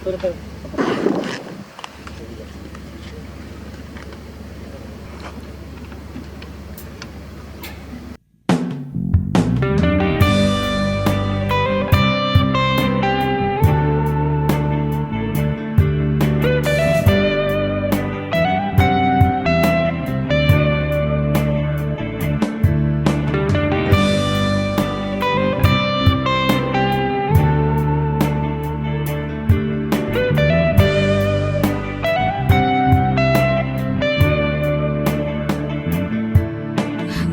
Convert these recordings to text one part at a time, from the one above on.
Tara, tara.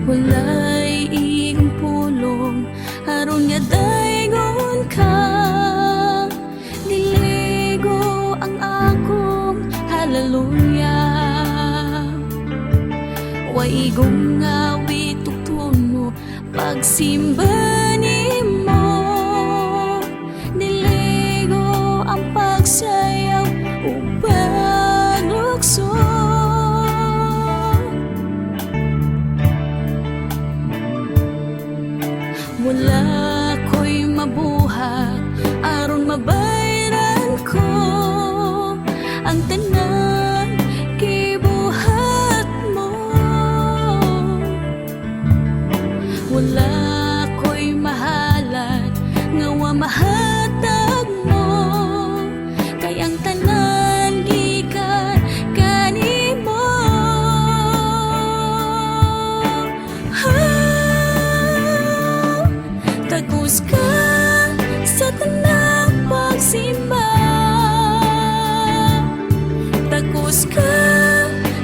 Walay igong pulong aron nga daygon ka. Diligo ang akong hallelujah. Way igong awit ug tono pagsimba nimo. Diligo ang pagsayaw ug paglukso. Wala ko'y mabuhat aron mabayran ko ang tanan gibuhat mo. Wala ko'y mahalad nga wa mahatag mo, kay ang tanan gikan kanimo. Ah, tagos ka sa tanang pagsimba. Tagos ka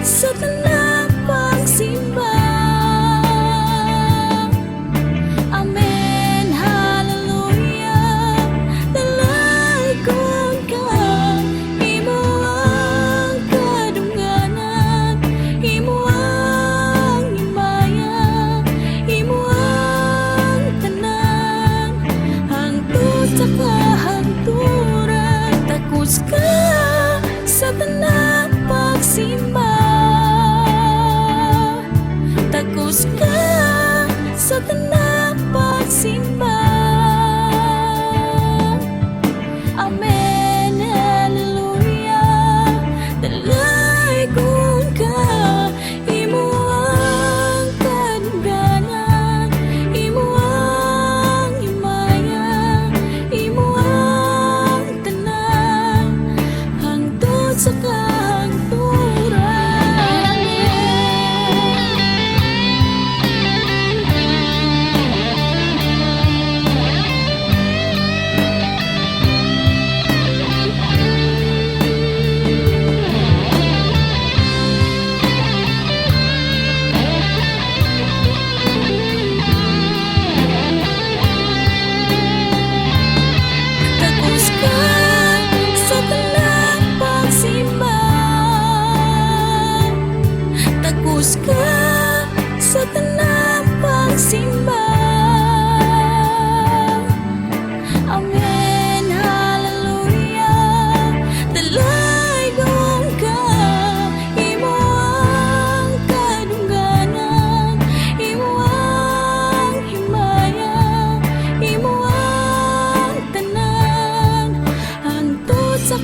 sa tanang pagsimba. Amen, hallelujah. Dalaygon ka. Imo ang kadungganan, imo ang himaya, imo ang tanan hangtod sa kahangturan. Takos ka sa tanang pagsimba. Takos ka sa tanang pagsimba. Amen, hallelujah. Dalaygon ka. Imo ang kadungganan, imo ang himaya, imo ang tanan hangtod sa kahangturan. Amen. Tagos ka sa tanang pagsimba. Tagos ka sa tanang pagsimba. Amen, hallelujah. Dalaygon ka. Imo ang kadungganan, imo ang himaya, imo ang tanan hangtod sa